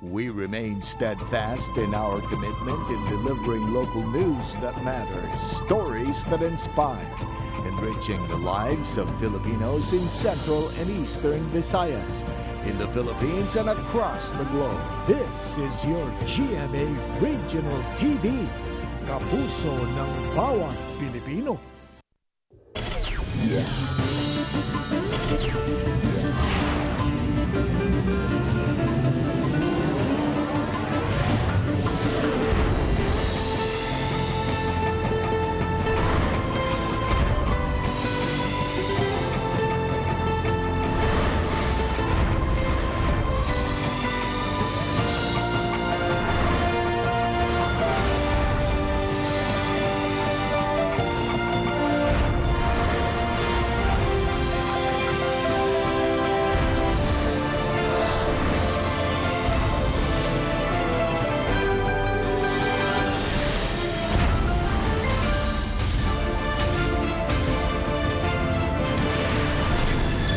We remain steadfast in our commitment in delivering local news that matters, stories that inspire, enriching the lives of Filipinos in Central and Eastern Visayas, in the Philippines and across the globe. This is your GMA Regional TV, kapuso ng bawat Pilipino.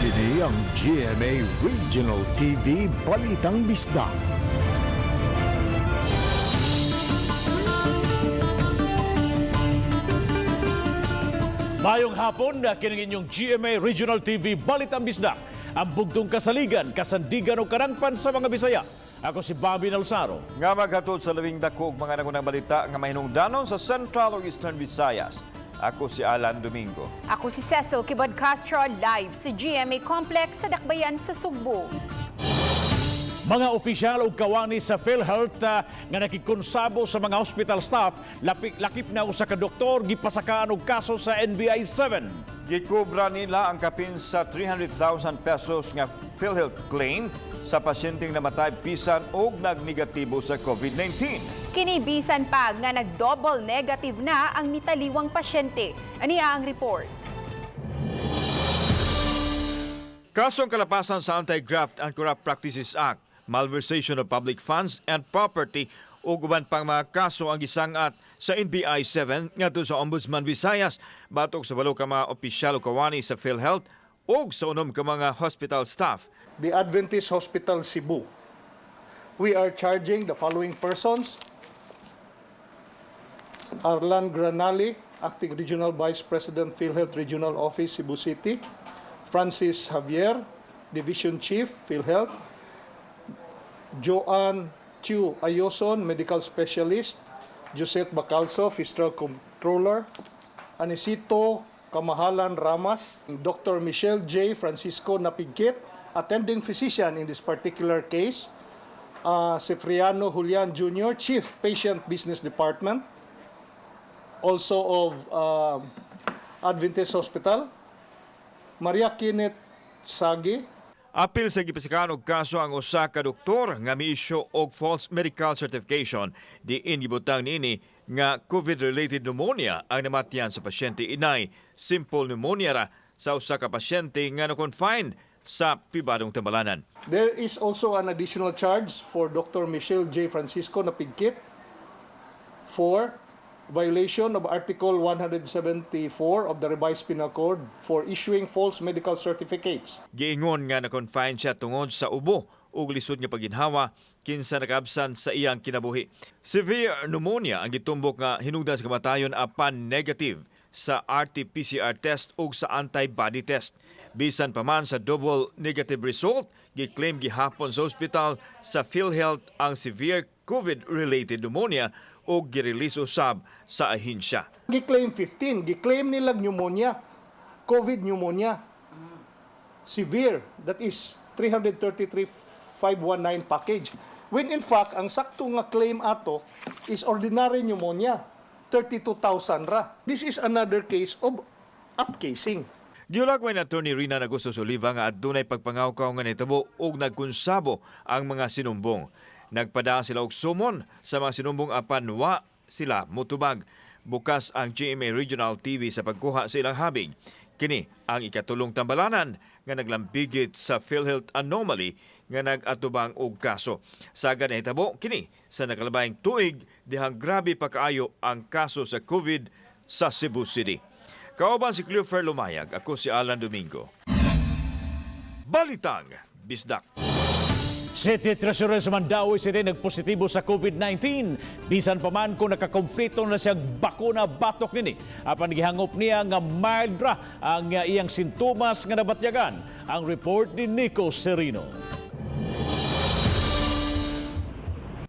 Kini ang GMA Regional TV Balitang Bisdak. Maayong hapon na kining inyong GMA Regional TV Balitang Bisdak. Ang bugtong kasaligan, kasandigan o karangpan sa mga Bisaya. Ako si Bobby Nalsaro. Nga maghatod sa labing dako og mga nangunang balita nga mahinungdanon sa Central ug Eastern Visayas. Ako si Alan Domingo. Ako si Cecil Kibod Castro, live sa GMA Complex sa Dakbayan sa Sugbo. Mga opisyal ug kawani sa PhilHealth nga nakikonsabo sa mga hospital staff, lapik lakip na usa ka doktor gipasakaan og kaso sa NBI 7. Gikubra nila ang kapin sa 300,000 pesos nga PhilHealth claim sa pasyenteng namatay bisan og nagnegatibo sa COVID-19. Kinibisan pa nga nag-double negative na ang mitaliwang pasyente. Aniya ang report. Kasong kalapasan sa Anti-Graft and Corrupt Practices Act, malversation of public funds and property ug uban pang mga kaso ang gisangat sa NBI 7 ngadto sa Ombudsman Visayas batok sa 8 ka mga opisyal o kawani sa PhilHealth ug sa 6 ka mga hospital staff. The Adventist Hospital Cebu. We are charging the following persons: Arlan Granali, Acting Regional Vice President, PhilHealth Regional Office, Cebu City; Francis Javier, Division Chief, PhilHealth; Joanne Chu Ayoson, Medical Specialist; Josette Bacalso, Fiscal Controller; Anisito Kamahalan Ramas, Dr. Michelle J. Francisco Napigkit, attending physician in this particular case, Cifriano Julian Jr., Chief Patient Business Department, also of Adventist Hospital, Maria Kenneth Sagi, Apil sa gipasikan og kaso ang usa ka doktor nga miisyu og false medical certification diin gibutang niini nga COVID-related pneumonia ang namatyan sa pasyente inay simple pneumonia ra sa usa ka pasyente nga na-confine sa pribadong tambalanan. There is also an additional charge for Dr. Michelle J. Francisco Napigkit for violation of Article 174 of the Revised Penal Code for issuing false medical certificates. Giingon nga na-confine siya tungod sa ubo ug lisod nga paginhawa kinsa nakaabsan sa iyang kinabuhi. Severe pneumonia ang gitumbok nga hinungdan sa kamatayon apan negative sa RT-PCR test ug sa antibody test. Bisan pa man sa double negative result, giklaim gihapon sa ospital sa PhilHealth ang severe COVID-related pneumonia ug girelease usab sa ahensya. Gi-claim 15, gi-claim nila pneumonia, COVID pneumonia. Severe, that is 333,519 package. When in fact, ang sakto nga claim ato is ordinary pneumonia, 32,000 ra. This is another case of upcasing. Giulagway ni Attorney Rina Nagusto Oliva nga adunay pagpangawkaw nga nahitabo ug nagkonsabo ang mga sinumbong. Nagpadala sila og sumon sa mga sinumbong apan wa sila mutubag. Bukas ang GMA Regional TV sa pagkuha sa ilang habig. Kini ang ikatulong tambalanan nga naglambigit sa PhilHealth anomaly nga nag-atubang og kaso. Sagad nahitabo kini sa nakalabayng tuig dihang grabe pa kaayo ang kaso sa COVID sa Cebu City. Kauban si Cleofer Lumayag, ako si Alan Domingo. Balitang Bisdak. City Treasurer sa Mandaue City nagpositibo sa COVID-19. Bisan pa man kung nakakompleto na siya bakuna batok nini. Apan gihangop niya nga mild ra ang iyang sintomas nga nabatyagan. Ang report ni Nico Serino.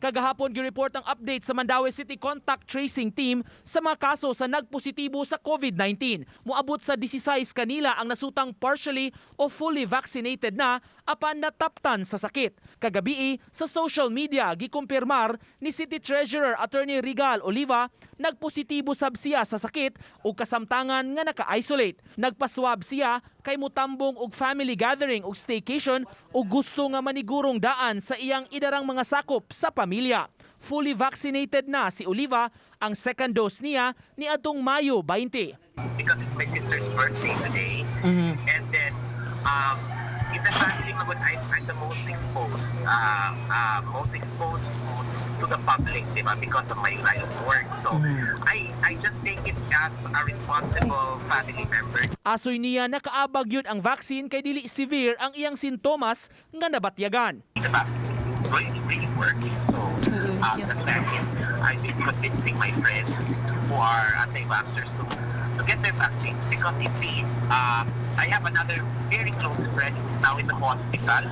Kagahapon gireport ang update sa Mandaue City Contact Tracing Team sa mga kaso sa nagpositibo sa COVID-19. Moabot sa 16 kanila ang nasutang partially o fully vaccinated na apan nataptan sa sakit. Kagabii sa social media gikumpirmar ni City Treasurer Attorney Regal Oliva, nagpositibo sab siya sa sakit ug kasamtangan nga naka-isolate. Nagpaswab siya kay mutambong og family gathering ug staycation ug gusto nga manigurong daan sa iyang idarang mga sakop sa pamilya. Fully vaccinated na si Oliva, ang second dose niya niadtong Mayo 20. Because it's my sister's birthday today. And then, in the family, magud, I'm the most exposed, most exposed to the public, di ba? Because of my line of work. So, I just take it as a responsible family member. Asoy niya, nakaabag yun ang vaccine kay dili severe ang iyang sintomas nga nabatyagan. The vaccine really, really works. So, the second, I've been convincing my friends who are anti-vaxxers to get their vaccines because it means I have another very close friend who's now in the hospital.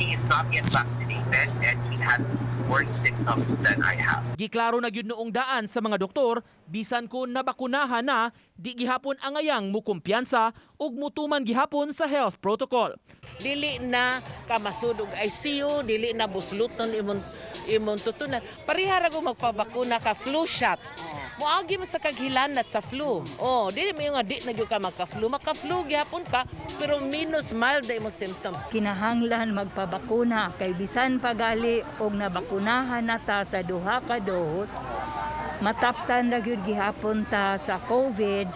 He is not yet vaccinated and he has worse symptoms than I have. Giklaro na gyud noong daan sa mga doktor, bisan kung nabakunahan na, di gihapon angayang mukumpiyansa ug mutuman gihapon sa health protocol. Dili na ka masud og ICU, dili na busluton imong tutunan. Pareha ra kung magpabakuna ka flu shot. Moagi man sa kaghilanat sa flu. Oh, dili mo nga di na gyud ka magka-flu, maka-flu gihapon ka pero minus mild na imong symptoms. Kinahanglan magpabakuna kay bisan pagali og nabakunahan na ta sa duha ka dose, mataptan ra gyud gihapon ta sa COVID,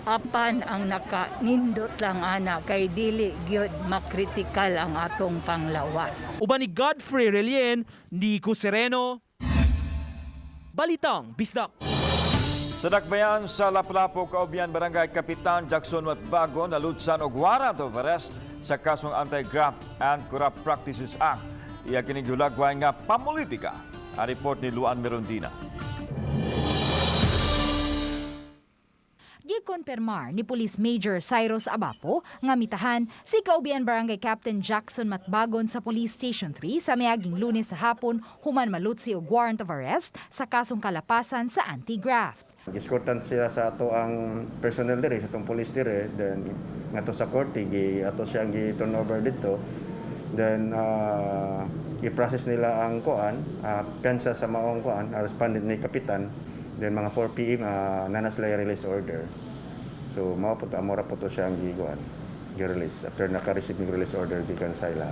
apan ang nakanindot lang ana kay dili gyud makritikal ang atong panglawas. Uban ni Godfrey Relien, Nico Sereno, Balitang Bisdak. Sa dakbayan sa Lapu-Lapu, Kaubian Barangay Kapitan Jackson Matbago nalutsan og warrant of arrest sa kasong Anti-Graft and Corrupt Practices Act. Iya kining gihulagway nga pamulitika. Ang report ni Luan Mirondina. Gikonpermar ni Police Major Cyrus Abapo nga mitahan si Kaubian Barangay Captain Jackson Matbagon sa Police Station 3 sa miaging Lunes sa hapon human malutsi og warrant of arrest sa kasong kalapasan sa anti-graft. Giskortan sila sa ato ang personnel dire, sa atong police dire, then ngadto sa korte, gi ato siyang gi turnover dito. Then i-process nila ang kuan, pensa sa maong kuan, respondent ni kapitan. Then mga 4 PM naa na sila release order. So mao po to, amo ra po to siyang gi kuan, gi-release after naka-receive ng release order gikan sa ila.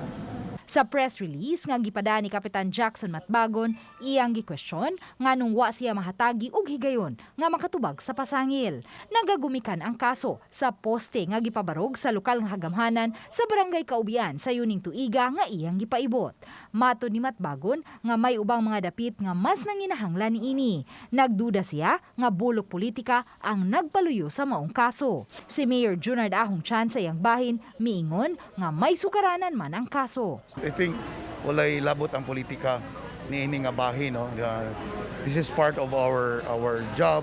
Sa press release nga gipada ni Kapitan Jackson Matbagon, iyang gikwestiyon nganong wa siya mahatagi og higayon nga makatubag sa pasangil. Nagagumikan ang kaso sa poste nga gipabarog sa lokal nga hagamhanan sa Barangay Kaubian sa yuning tuiga nga iyang gipaibot. Matod ni Matbagon nga may ubang mga dapit nga mas nanginahanglan niini. Nagduda siya nga bulok politika ang nagpaluyo sa maong kaso. Si Mayor Junard Ahong Chan sa iyang bahin miingon nga may sukaranan man ang kaso. I think walay labot ang politika niini nga bahin, no. This is part of our job,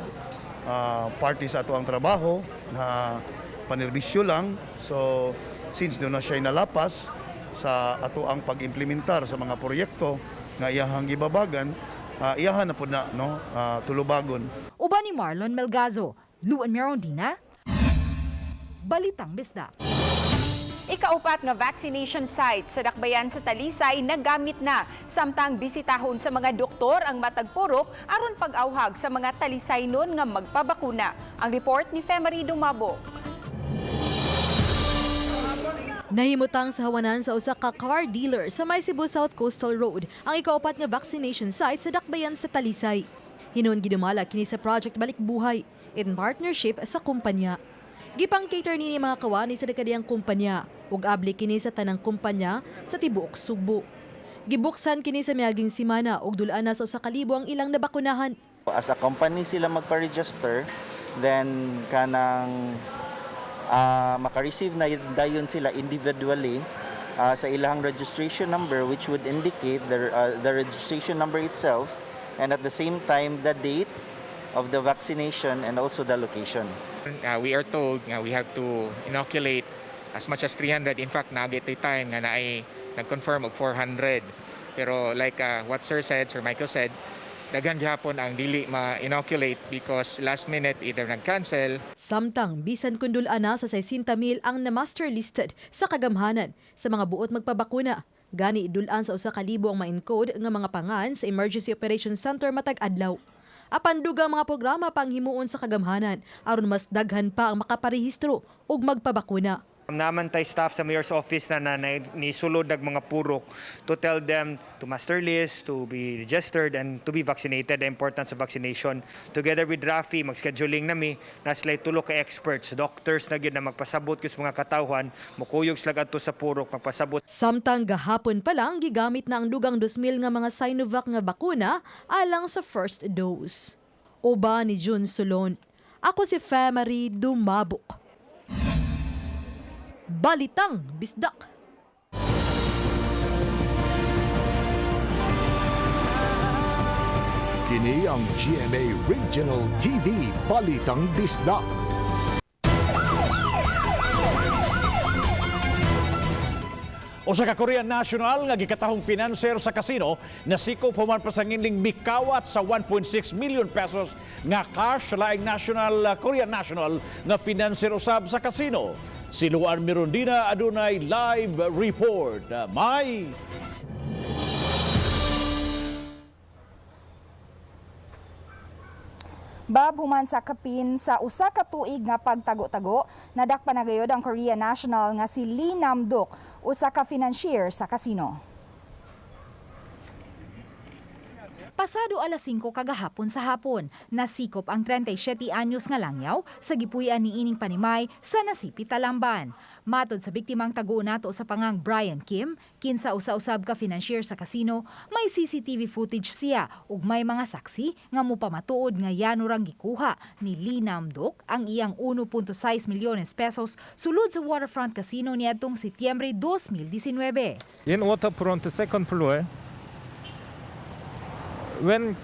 parte sa ato ang trabaho na panerbisyo lang. So since duna siya nalapas sa ato ang pag-implementar sa mga proyekto nga iyahang gibabagan, iyahan na pud na, no, tulubagon. Uban ni Marlon Melgazo, Luan Merondina, Balitang Bisdak. Ikaupat nga vaccination site sa dakbayan sa Talisay nagamit na samtang bisitahon sa mga doktor ang matag purok aron pag-awhag sa mga Talisaynon nga magpabakuna. Ang report ni Femery Dumabo. Nahimutang sa hawanan sa usa ka car dealer sa may Cebu South Coastal Road ang ikaupat nga vaccination site sa dakbayan sa Talisay. Hinuon gidumala kini sa Project Balik Buhay in partnership sa kumpanya. Gipang-cater nini mga kawani sa dakadiyang kumpanya ug abli kini sa tanang kumpanya sa tibuok Sugbo. Gibuksan kini sa miaging simana ug dul-an na sa 1,000 ang ilang nabakunahan. As a company sila magpa-register, then kanang maka-receive na dayon sila individually. sa ilahang registration number, which would indicate the registration number itself and at the same time the date of the vaccination and also the location. We are told nga we have to inoculate as much as 300. In fact, naa gyud time nga naay nag-confirm og 400. Pero like what Sir said, Sir Michael said, daghan gihapon ang dili ma-inoculate because last minute either nag-cancel. Samtang bisan kun dul-an na sa 60,000 ang na-master listed sa kagamhanan sa mga buot magpabakuna. Gani dul-an sa 1,000 ang ma-encode nga mga pangan sa Emergency Operations Center matag adlaw. Apan dugang mga programa pang himuon sa kagamhanan aron mas daghan pa ang makaparehistro ug magpabakuna. Naa man tay staff sa mayor's office na nisulod nag mga purok to tell them to master list, to be registered and to be vaccinated, the importance of vaccination. Together with Rafi, mag-scheduling nami, naa sila tulo ka experts, doctors na gyud na magpasabot sa mga katawhan, mukuyog sila adto sa purok, magpasabot. Samtang gahapon pa lang gigamit na ang dugang 2,000 nga mga Sinovac nga bakuna alang sa first dose. Uban ni June Solon. Ako si Femary Dumabok. Balitang Bisdak. Kini ang GMA Regional TV Balitang Bisdak. Usa ka Korean national nga gikatahong financer sa kasino nasikop human pasanginling mikawat sa 1.6 million pesos nga cash sa laing national Korean national nga financer usab sa kasino. Si Luan Mirondina adunay live report. May Bab, human sa kapin sa usa ka tuig nga pagtago-tago, nadakpan na gayod ang Korean national nga si Lee Namduk, usa ka financier sa kasino. Pasado alas 5 kagahapon sa hapon, nasikop ang 37 anyos nga langyaw sa gipuy-an ni ining panimay sa Nasipit, Talamban. Matod sa biktimang taguon nato sa pangang Brian Kim, kinsa usa-usab ka financier sa kasino, may CCTV footage siya ug may mga saksi nga mupamatuod nga yano rang gikuha ni Lee Namduk ang iyang 1.6 milyones pesos sulod sa Waterfront Casino niadtong Setyembre 2019. In Waterfront second floor, when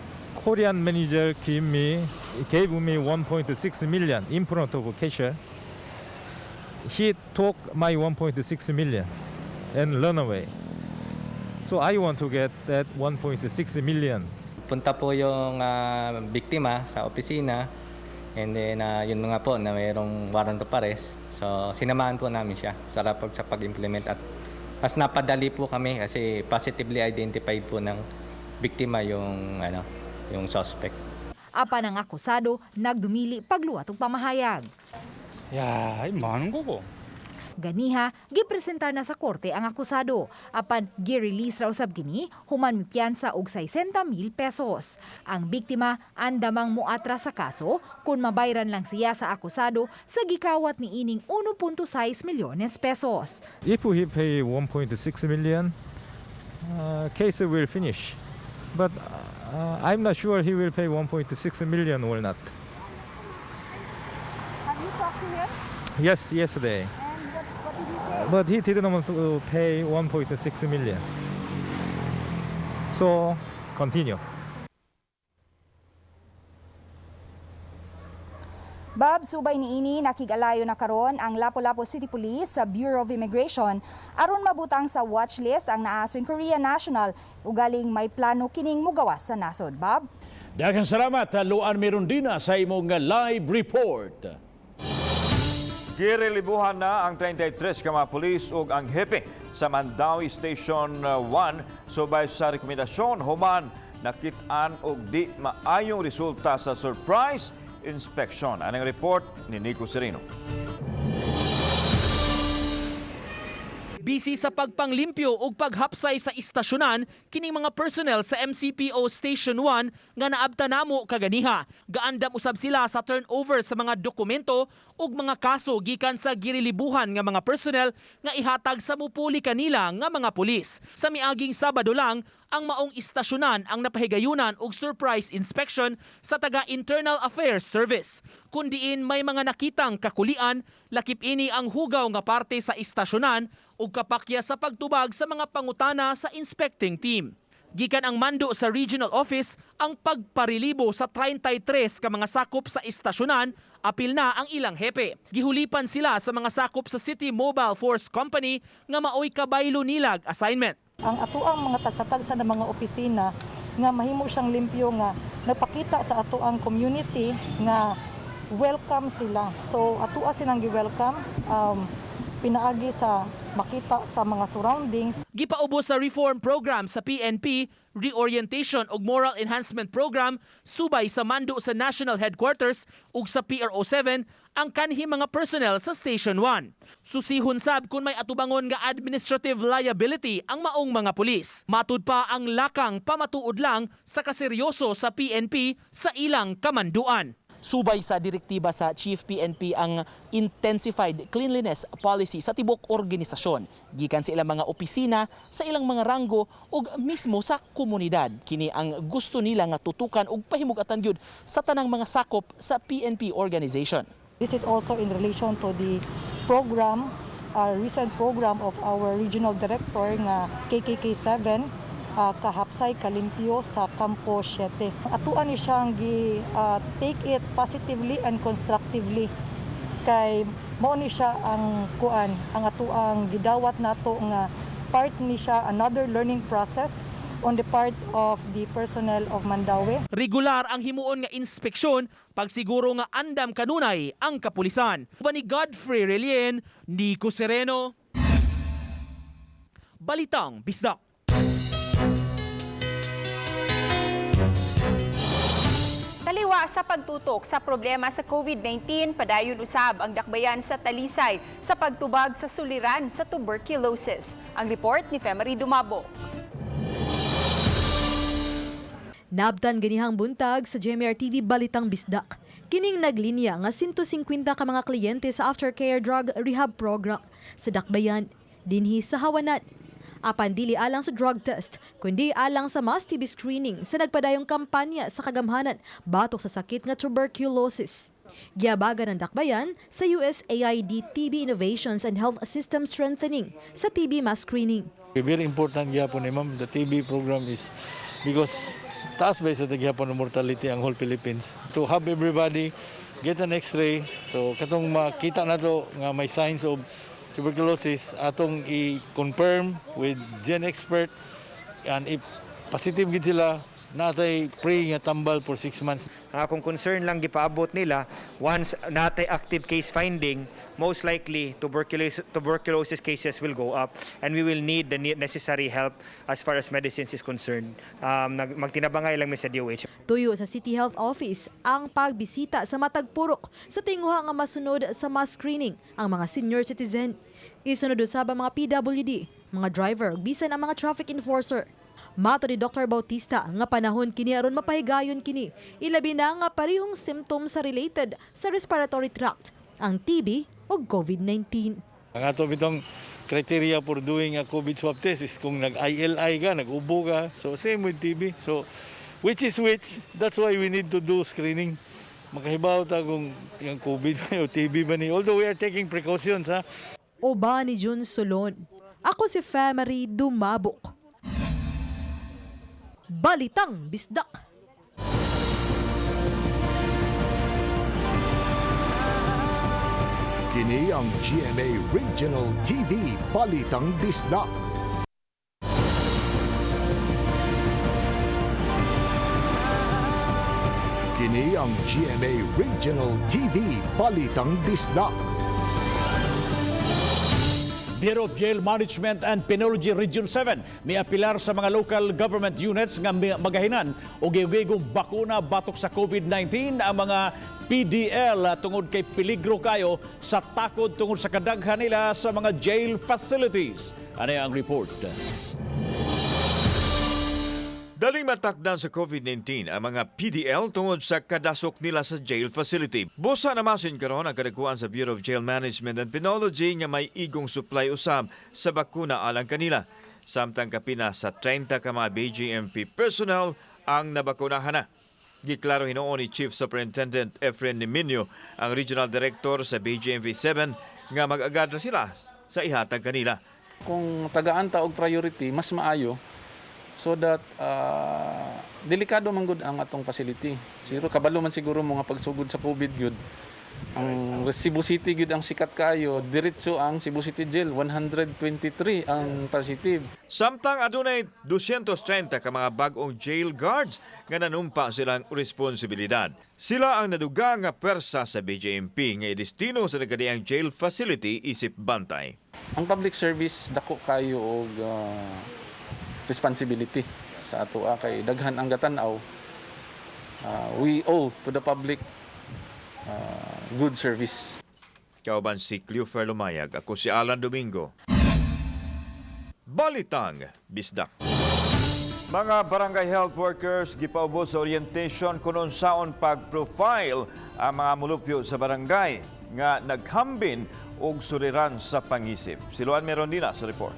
Korean manager gave me 1.6 million in front of cashier, he took my 1.6 million and run away. So I want to get that 1.6 million. Punta po yung biktima sa opisina and then yun nga po na mayroong warrant of arrest. So sinamahan po namin siya sa pag-implement at mas napadali po kami kasi positively identified po ng biktima yung suspect. Apan ang akusado nagdumili pagluwat og pamahayag. 야, 이 뭐 하는 거고? Ganiha, gipresentar na sa korte ang akusado. Apan gi-release ra usab kini human mipiyansa og 60,000 pesos. Ang biktima andamang muatras sa kaso kung mabayran lang siya sa akusado sa gikawat ni ining 1.6 milyones pesos. If he pay 1.6 million, case will finish. But I'm not sure he will pay 1.6 million or not. Have you talked to him? Yes, yesterday. And what did he say? But he didn't want to pay 1.6 million. So, continue. Bab, subay niini nakig-alayo na karon ang Lapu-Lapu City Police sa Bureau of Immigration aron mabutang sa watch list ang naasoy Korean national ugaling may plano kining mugawas sa nasod. Bob? Daghang salamat, Luan Mirondina, sa imong live report. Girelibuhan na ang 33 ka mga pulis ug ang hepe sa Mandaue Station 1 subay sa rekomendasyon human nakit-an og di maayong resulta sa surprise inspection. Anang report ni Nico Sereno. Busy sa pagpanglimpyo ug paghapsay sa istasyonan kining mga personnel sa MCPO Station 1 nga naabta namo kaganiha. Gaandam usab sila sa turnover sa mga dokumento ug mga kaso gikan sa girilibuhan nga mga personnel nga ihatag sa mupuli kanila nga mga pulis. Sa miaging Sabado lang, ang maong istasyonan ang napahigayunan og surprise inspection sa taga Internal Affairs Service. Kundiin may mga nakitang kakulian, lakip ini ang hugaw nga parte sa istasyonan ug kapakya sa pagtubag sa mga pangutana sa inspecting team. Gikan ang mando sa regional office ang pagparelibo sa 33 ka mga sakop sa istasyonan, apil na ang ilang hepe. Gihulipan sila sa mga sakop sa City Mobile Force Company nga maoy kabaylo nilag assignment. Ang atoang mga tagsa-tagsa na mga opisina nga mahimo siyang limpyo nga nagpakita sa atoang community nga welcome sila. So atoa silang gi-welcome pinaagi sa makita sa mga surroundings. Gipaubos sa reform program sa PNP, reorientation ug moral enhancement program subay sa mando sa National Headquarters ug sa PRO7 ang kanhi mga personnel sa Station 1. Susihon sab kung may atubangon nga administrative liability ang maong mga pulis. Matud pa ang lakang pamatuod lang sa kaseryoso sa PNP sa ilang kamanduan. Subay sa direktiba sa Chief PNP ang intensified cleanliness policy sa tibok organisasyon gikan sa ilang mga opisina, sa ilang mga ranggo ug mismo sa komunidad. Kini ang gusto nila nga tutukan ug pahimugatan gyud sa tanang mga sakop sa PNP organization. This is also in relation to the program, recent program of our regional director nga KKK7, kahapsay kalimpyo sa Kampo 7. Atuan ni siyang take it positively and constructively kay mao ni siya ang kuan, ang atuang gidawat nato nga part ni siya another learning process on the part of the personnel of Mandaue. Regular ang himuon nga inspeksyon pagsiguro nga andam kanunay ang kapulisan. Uban ni Godfrey Relien, Nico Sereno. Balitang Bisdak. Kaliwa sa pagtutok sa problema sa COVID-19, padayon usab ang dakbayan sa Talisay sa pagtubag sa suliran sa tuberculosis. Ang report ni Femery Dumabo. Nabtan ganihang buntag sa GMR TV Balitang Bisdak. Kining naglinya nga 150 ka mga kliyente sa aftercare drug rehab program sa Dakbayan, dinhi sa Hawanan. Apan dili alang sa drug test, kundi alang sa mass TB screening sa nagpadayong kampanya sa kagamhanan batok sa sakit nga tuberculosis. Giabagan ang Dakbayan sa USAID TB Innovations and Health System Strengthening sa TB mass screening. Very important gyapon ni ma'am, the TB program is because taas ba sa gyapon ng mortality ang whole Philippines. To have everybody get an x-ray, so katong makita na to nga may signs of tuberculosis, atong i-confirm with GeneXpert, and if positive gid sila, natay pre nga tambal for 6 months. Ang akong concern lang gipaabot nila, once natay active case finding, most likely tuberculosis cases will go up and we will need the necessary help as far as medicines is concerned. Magtinabangay lang mi sa DOH. Tuyo sa City Health Office ang pagbisita sa matag purok sa tinguha nga masunod sa mass screening ang mga senior citizen. Isunod usab ang mga PWD, mga driver ug bisan ang mga traffic enforcer. Mato ni Dr. Bautista nga panahon kini aron mapahigayon kini, ilabi na nga parehong symptoms sa related sa respiratory tract, ang TB ug COVID-19. Ang ato bitong criteria for doing a COVID swab test is kung nag-ILI ka, nag-ubo ka, so same with TB. So which is which, that's why we need to do screening. Makahibaw ta kung yung COVID ba o TB ba ni. Although we are taking precautions, ha. Oba ni Jun Solon. Ako si Femery Dumabok. Balitang Bisdak. Kini ang GMA Regional TV Balitang Bisdak. Kini ang GMA Regional TV Balitang Bisdak. Bureau of Jail Management and Penology Region 7 miapilar sa mga local government units nga magahinan og gigigong bakuna batok sa COVID-19 ang mga PDL tungod kay peligro kayo sa takod tungod sa kadaghan nila sa mga jail facilities. Ano ang report? Daling matakdan sa COVID-19 ang mga PDL tungod sa kadasok nila sa jail facility. Busa namasin karon ang kadagkuan sa Bureau of Jail Management and Penology nga may igong supply usab sa bakuna alang kanila. Samtang kapina sa 30 ka mga BJMP personnel ang nabakunahan na. Giklaro hinuon ni Chief Superintendent Efren Niminio, ang Regional Director sa BJMP 7, nga mag-agad na sila sa ihatag kanila. Kung tagaan ta og priority, mas maayo so that delikado man gud ang atong facility. Siguro kabalo man siguro mga pagsugod sa COVID gyud. Ang Cebu City gyud ang sikat kaayo, diretso ang Cebu City Jail, 123 ang positive. Samtang adunay 230 ka mga bag-ong jail guards nga nanumpa silang responsibilidad. Sila ang naduga nga pwersa sa BJMP nga idestino sa nagkadiang jail facility isip bantay. Ang public service dako kayo og responsibility sa atoa kay daghan ang gatan-aw. We owe to the public good service. Kauban si Cleofer Lumayag, ako si Alan Domingo. Balitang Bisdak. Mga barangay health workers gipaubos sa orientation kung unsaon pag-profile ang mga mulupyo sa barangay nga naghambin og suliran sa pangisip. Siluan meron nila sa report.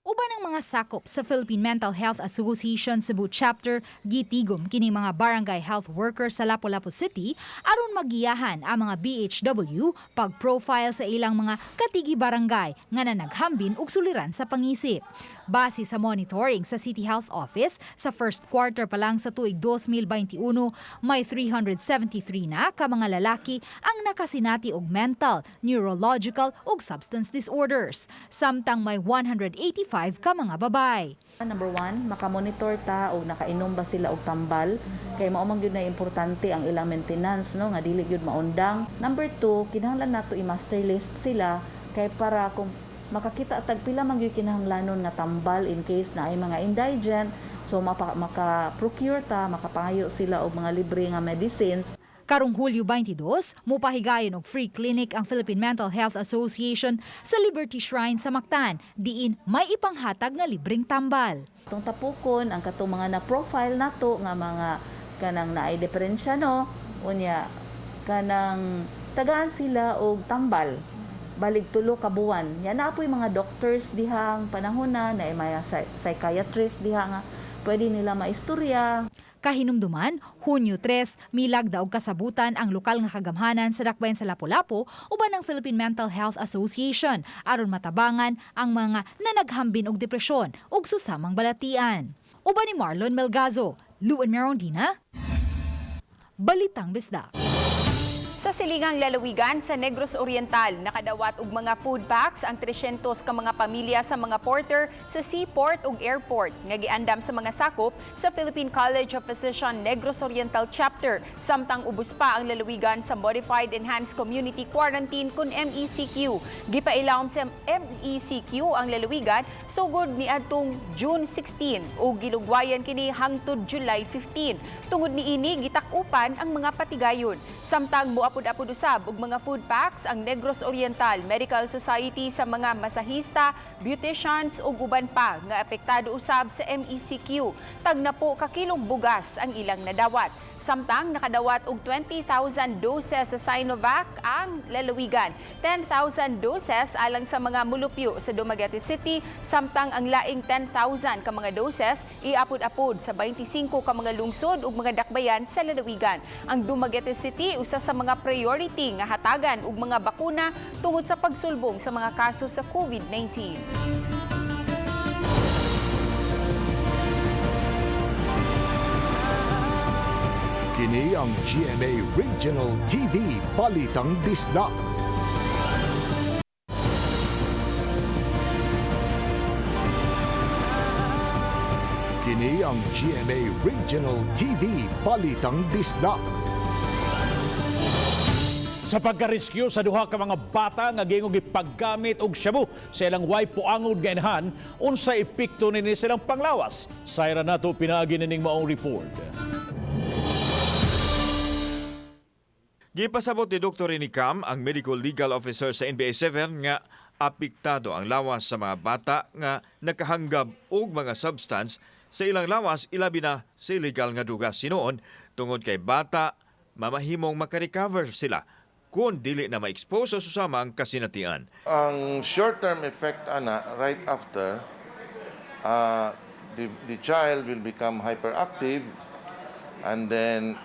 Uban ang mga sakop sa Philippine Mental Health Association Cebu Chapter, gitigom kini mga barangay health workers sa Lapu-Lapu City aron magiyahan ang mga BHW pag-profile sa ilang mga katigi barangay nga nanaghambin og suliran sa pangisip. Base sa monitoring sa City Health Office, sa first quarter pa lang sa tuig 2021, may 373 na ka mga lalaki ang nakasinati og mental, neurological ug substance disorders. Samtang may 185 ka mga babay. Number one, makamonitor ta og nakainom ba sila og tambal kay mao man gyud na importante ang ilang maintenance, no, nga dili gyud maundang. Number two, kinahanglan nato i-master list sila kay para kung makakita tag pila man gyud kinahanglanon nga tambal in case na ay mga indigent, so maka-procure ta, makapangayo sila og mga libre nga medicines. Karong Hulyo 22, mupahigayon og free clinic ang Philippine Mental Health Association sa Liberty Shrine sa Mactan, diin may ipanghatag nga libreng tambal. Itong tapukon ang katong mga na-profile nato nga mga kanang naay diferensya, no, unya kanang tagaan sila og tambal balig 3 ka buwan. Ya naa poy mga doctors dihang panahon na naay mga psychiatrist diha nga pwede nila maistorya. Kahinumduman, Hunyo 3, milagda og kasabutan ang lokal nga kagamhanan sa Dakbayan sa Lapu-Lapu uban ang Philippine Mental Health Association aron matabangan ang mga nanaghambin og depresyon ug susamang balatian. Uban ni Marlon Melgazo, Luan Merondina, Balitang Bisdak. Sa silingang lalawigan sa Negros Oriental, nakadawat og mga food packs ang 300 ka mga pamilya sa mga porter sa seaport ug airport nga giandam sa mga sakop sa Philippine College of Physician Negros Oriental Chapter, samtang ubos pa ang lalawigan sa Modified Enhanced Community Quarantine kun MECQ. Gipailawom sa MECQ ang lalawigan sugod niadtong June 16 ug gilugwayan kini hangtod July 15. Tungod niini, gitak-upan ang mga patigayon. Samtang moapod-apod usab og mga food packs ang Negros Oriental Medical Society sa mga masahista, beauticians ug uban pa nga apektado usab sa MECQ. Tagnapo ka kilong bugas ang ilang nadawat. Samtang nakadawat og 20,000 doses sa Sinovac ang lalawigan, 10,000 doses alang sa mga mulupyo sa Dumaguete City, samtang ang laing 10,000 ka mga doses iapod-apod sa 25 ka mga lungsod ug mga dakbayan sa lalawigan. Ang Dumaguete City usa sa mga priority nga hatagan og mga bakuna tungod sa pagsulbong sa mga kaso sa COVID-19. Kini ang GMA Regional TV Balitang Bisdak. Kini ang GMA Regional TV Balitang Bisdak. Sa pagka-rescue sa duha ka mga bata nga gingong gipaggamit og shabu sa ilang way puangod nga inahan, unsa epekto nini silang panglawas? Sayra nato pinaagi nining maong report. Gipasabot ni Dr. Cam, ang medical legal officer sa NBI 7, nga apektado ang lawas sa mga bata nga nakahanggab og mga substance sa ilang lawas, ilabi na sa illegal nga dugas sinuon tungod kay bata mamahimong makarecover sila kung dili na ma-expose sa susamang kasinatian. Ang short-term effect ana right after, the child will become hyperactive and then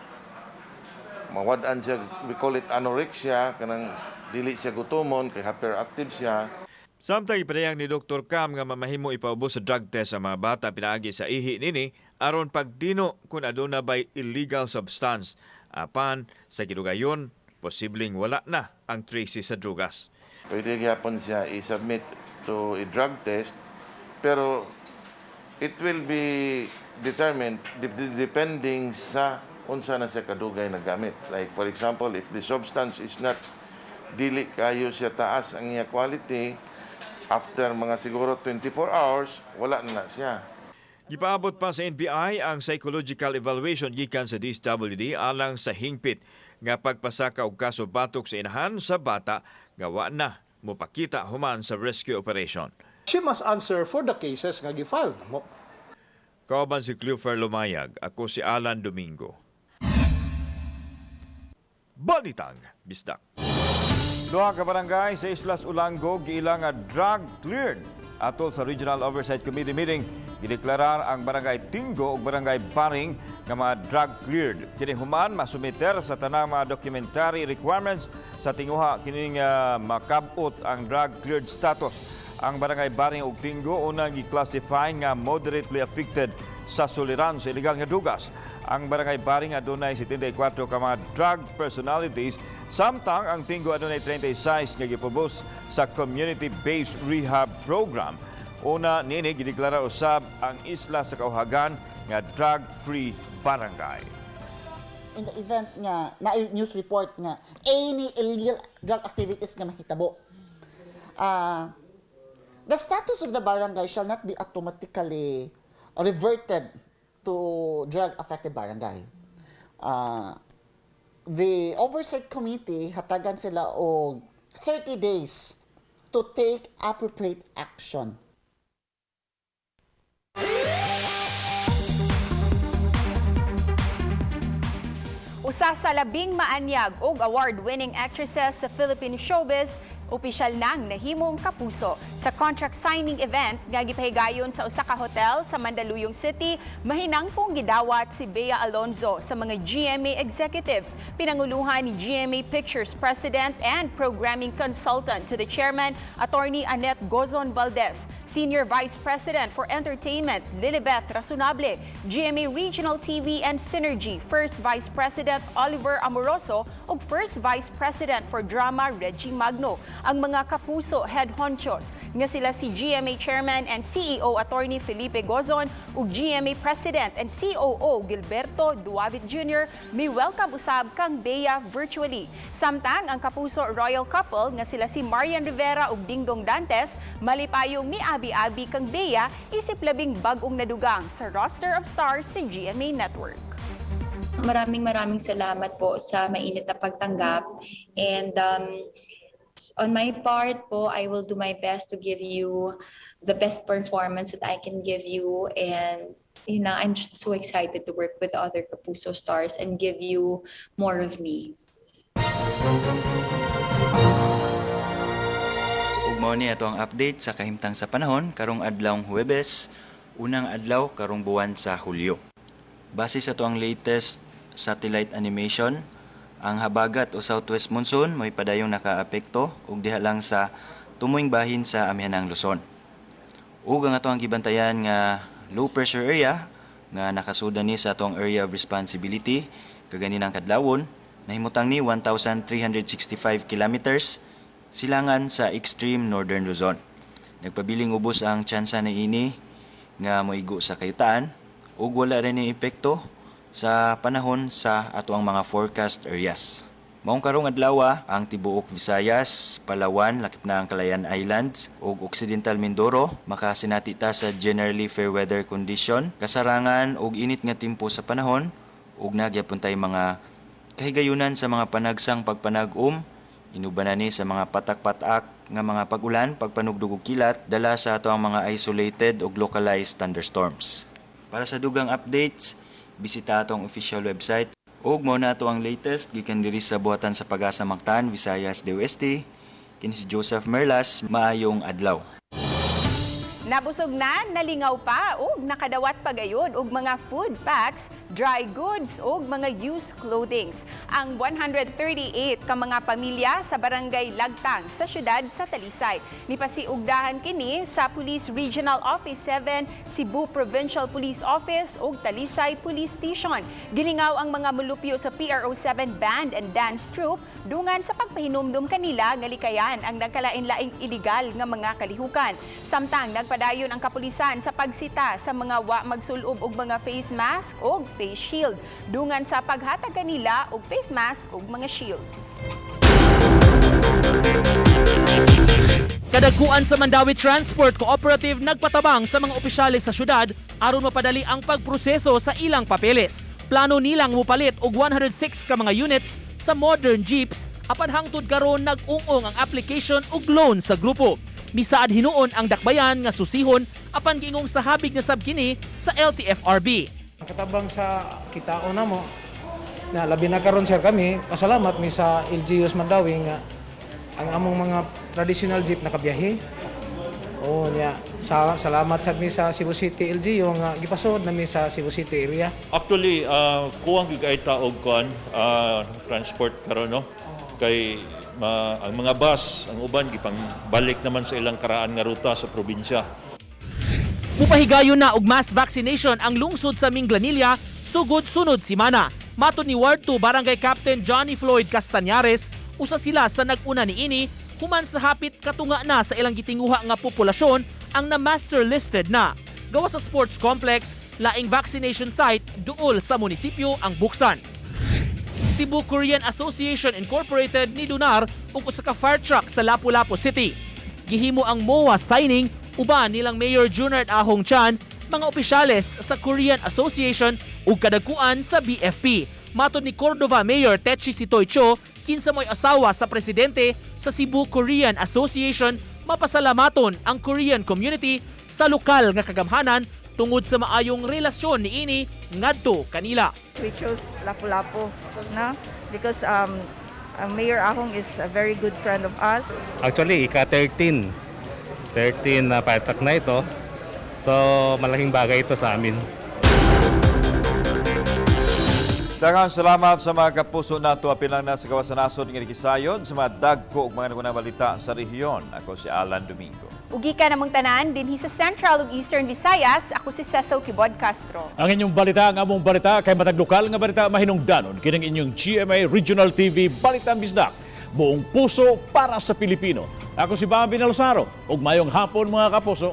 mawad-an siya, we call it anorexia, kanang Dili siya gutomon kay hyperactive siya. Samtang ipadayag ni Dr. Cam nga mamahimo ipaubos sa drug test ang mga bata pinaagi sa ihi nini aron pagdino kung aduna bay illegal substance. Apan sa gidugayon, posibleng wala na ang traces sa drugas. Pwede gyapon siya i-submit to a drug test, pero it will be determined depending sa unsa na siya kadugay nagamit. Like for example, if the substance is not, dili kayo siya taas ang iya quality, after mga siguro 24 hours, wala na na siya. Gipaabot pa sa NBI ang psychological evaluation gikan sa DSWD alang sa hingpit nga pagpasaka og kaso batok sa inahan sa bata nga wa na mopakita human sa rescue operation. She must answer for the cases nga gi-file mo. Kauban si Cleofer Lumayag, ako si Alan Domingo. Balitang Bisdak. Duha ka barangay sa Islas Olango giila nga drug cleared. Atol sa Regional Oversight Committee meeting, gideklarar ang Barangay Tingo ug Barangay Baring nga mga drug cleared. Kini human masumiter sa tanang mga documentary requirements sa tinguha kining makabot ang drug cleared status. Ang Barangay Baring ug Tingo unang gi-classify nga moderately affected sa suliran sa illegal nga drugas. Ang Barangay Baring adunay 74 ka mga drug personalities, samtang ang Tingo adunay 36 nga gipubos sa community-based rehab program. Una nini gideklara usab ang isla sa Caohagan nga drug-free barangay. In the event nga na news report nga any illegal drug activities nga mahitabo, the status of the barangay shall not be automatically reverted to drug affected barangay. The oversight committee, hatagan sila og 30 days to take appropriate action. Usa sa labing maanyag og award-winning actresses sa Philippine showbiz, opisyal nang nahimong kapuso. Sa contract signing event nga gipahigayon sa usa ka hotel sa Mandaluyong City, mahinangpong gidawat si Bea Alonzo sa mga GMA executives. Pinanguluhan ni GMA Pictures President and Programming Consultant to the Chairman, Attorney Annette Gozon Valdez, Senior Vice President for Entertainment, Lilibeth Rasonable, GMA Regional TV and Synergy First Vice President Oliver Amoroso ug First Vice President for Drama Reggie Magno. Ang mga Kapuso head honchos nga sila si GMA Chairman and CEO Attorney Felipe Gozon ug GMA President and COO Gilberto Duavit Jr. may welcome usab kang Bea virtually. Samtang ang Kapuso royal couple nga sila si Marian Rivera ug Dingdong Dantes malipayong miabi-abi kang Bea isip labing bag-ong nadugang sa roster of stars sa GMA Network. Maraming maraming salamat po sa mainit na pagtanggap. And on my part po, I will do my best to give you the best performance that I can give you. And I'm just so excited to work with other Kapuso stars and give you more of me. Ug mao ni ato ang update sa kahimtang sa panahon karong adlawng Huwebes, unang adlaw karong buwan sa Hulyo. Base sa ato ang latest satellite animation, ang habagat o southwest monsoon mo'y padayong nakaapekto ug diha lang sa tumuing bahin sa amihanang Luzon. Ug ang ato ang gibantayan nga low pressure area nga nakasudan ni sa atong area of responsibility kaganinang kadlawon, nahimutang ni 1,365 kilometers silangan sa extreme northern Luzon. Nagpabiling ubos ang tsansa niini nga moigo sa kayutaan ug wala rin ni epekto sa panahon sa ato ang mga forecast areas. Maong karong adlaw, ang tibuok Visayas, Palawan, lakip na ang Calayan Islands ug Occidental Mindoro makasinati ta sa generally fair weather condition, kasarangan ug init nga timpo sa panahon ug nagyapon tay mga kahigayunan sa mga panagsang pagpanag-um, inuban ni sa mga patak-patak nga mga pag-ulan, pagpanugdog ug kilat dala sa ato ang mga isolated ug localized thunderstorms. Para sa dugang updates, bisita atong official website ug mao na ato ang latest gikan diri sa buhatan sa Pag-asa Mactan, Visayas, DOST. Kini si Joseph Merlas, maayong adlaw. Nabusog na, nalingaw pa ug nakadawat pagayod og mga food packs, dry goods ug mga used clothings. Ang 138 ka mga pamilya sa Barangay Lagtang sa syudad sa Talisay. Nipasiugdahan kini sa Police Regional Office 7, Cebu Provincial Police Office ug Talisay Police Station. Gilingaw ang mga mulupyo sa PRO 7 Band and Dance Troupe dungan sa pagpahinumdum kanila nga likayan ang nagkalain-laing illegal nga mga kalihukan. Samtang nagpadayon ang kapulisan sa pagsita sa mga wa magsulob og mga face mask og face shield dungan sa paghatag kanila og face mask ug mga shields. Kadagkuan sa Mandaue Transport Cooperative nagpatabang sa mga opisyales sa syudad aron mapadali ang pagproseso sa ilang papeles. Plano nilang mupalit og 106 ka mga units sa modern jeeps apan hangtod karon nag-ung-ong ang application og loan sa grupo. Misaad hinuon ang dakbayan nga susihon apan giingong sa habig na sab kini sa LTFRB. Ang katabang sa kitaon namo na labi na karon, sir, kami pasalamat mi sa LGUs Mandaue nga ang among mga traditional jeep nakabiyahe. Oh nya sa, salamat sad mi sa Cebu City LGU nga gipasod nami sa Cebu City area. Actually, kuwang gyud kay ta og kuan transport karon, no. Kay ang mga bus, ang uban gipang balik naman sa ilang karaan nga ruta sa probinsya. Mupahigayon na og mass vaccination ang lungsod sa Minglanilla sugod sunod simana. Matod ni Ward 2 Barangay Captain Johnny Floyd Castañares, usa sila sa nag-una niini human sa hapit katunga na sa ilang gitinguha nga populasyon ang na-master listed na. Gawas sa sports complex, laing vaccination site duol sa munisipyo ang buksan. Cebu Korean Association Incorporated ni donar og usa ka fire truck sa Lapu-Lapu City. Gihimo ang MOA signing uban nilang Mayor Junard Ahong Chan, mga opisyales sa Korean Association ug kadagkuan sa BFP. Matod ni Cordova Mayor Techi Sitoy Cho, kinsa mo'y asawa sa presidente sa Cebu Korean Association, mapasalamaton ang Korean community sa lokal nga kagamhanan tungod sa maayong relasyon niini ngadto kanila. We chose Lapu-Lapu, no? Because Mayor Ahong is a very good friend of us. Actually, ika-13. 13 na fire truck na ito. So, malaking bagay ito sa amin. Daghang salamat sa mga kapuso nato apil na sa gawas sa nasod nga gisayon sa mga dagko ug mga nagunang balita sa rehiyon. Ako si Alan Domingo. Ug gikan namong tanan dinhi sa Central ug Eastern Visayas, ako si Cecil Quibod Castro. Ang inyong balita, ang among balita, kay matag lokal nga balita mahinungdanon kining inyong GMA Regional TV Balitang Bisdak. Buong puso para sa Pilipino. Ako si Bambi Nalosaro. Ug mayong hapon, mga kapuso.